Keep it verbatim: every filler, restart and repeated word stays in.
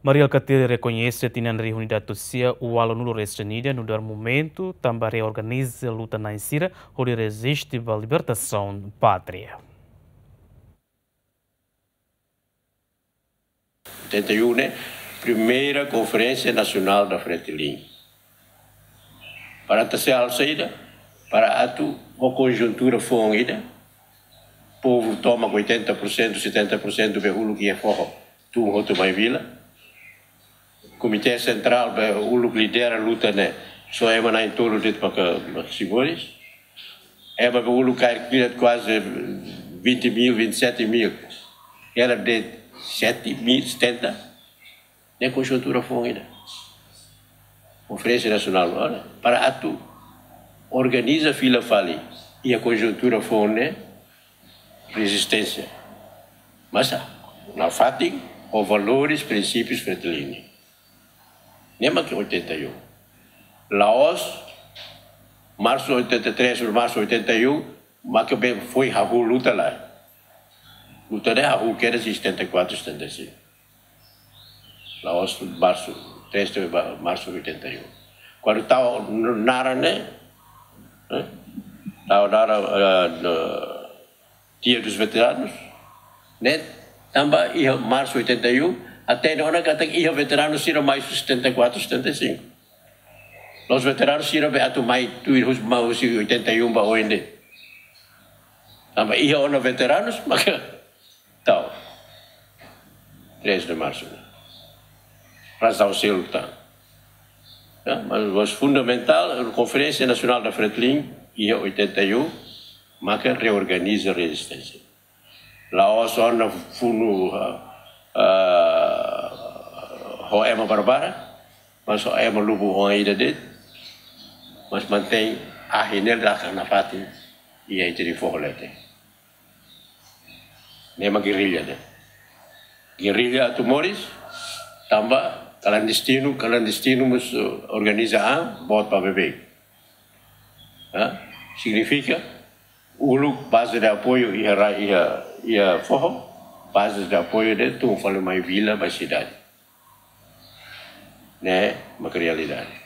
Mari Alkatiri rekoñese tinan rihun ida atus sia ualunulu resin ida nu'udar momentu tanba reorganiza luta-na'in sira hodi reziste ba libertasaun pátria. Oitenta e um ne'e, primeira Conferência Nacional da Fretilin. Para atu halo saida, para atu ho konjuntura foun ida, povu tomak oitenta por cento, setenta por cento be uluk iha foho, tun hotu mai vila. Komité Sentrál be uluk lidera luta ne'e, só ema na'in-tolu de'it maka, maka simu moris. Ema be uluk kaer kilat kuaze vinte mil, vinte e sete mil. Hela de'it sete mil, setenta. Ne'e konjuntura foun ida. Konferénsia Nasionál, ora, para atu organiza fila fali iha konjuntura foun ne'e, rezisténsia. Mas, ah, nafatin ho valores, prinsípius Fretilin. Ne'e mak oitenta e um. La'ós, março oitenta e três, março oitenta e um, mak be foin hahú luta lai. Luta ne'e hahú kedas iha setenta e quatro, setenta e cinco. La'ós março, três de ba-, março oitenta e um. Kuandu tau n-, naran ne'e, eh? Tau naran, eh, no, Dia dos Veteranos, ne'e tanba iha março oitenta e um, até ona katak iha veteranu sira mai setenta e quatro, setenta e cinco. La'ós veteranu sira be atu mai tuir husi, mai husi oitenta e um ba oin de'it. Tanba iha ona veteranus, maka tau três de março. Razaun seluk tan. Ya, mas, mas fundamentál, Konferénsia Nasionál da Fretilin, iha oitenta e um, maka reorganiza rezisténsia. La'ós ona funu, ah, ah, ho ema barbarak, mas ho ema lubun oan ida de'it, mas mantein ahi ne'e lakan nafatin iha ita-nia foho leten. Ne'e mak gerrilla ne'e. Gerrilla atu moris, tanba klandestinu, klandestinu mós, eh, organiza an, boot ba beibeik. Ha? Signifika, uluk baze de apoiu iha ra-, iha, iha foho, baze de apoiu de'it tun fali mai vila, mai sidade. Ne'e mak realidade.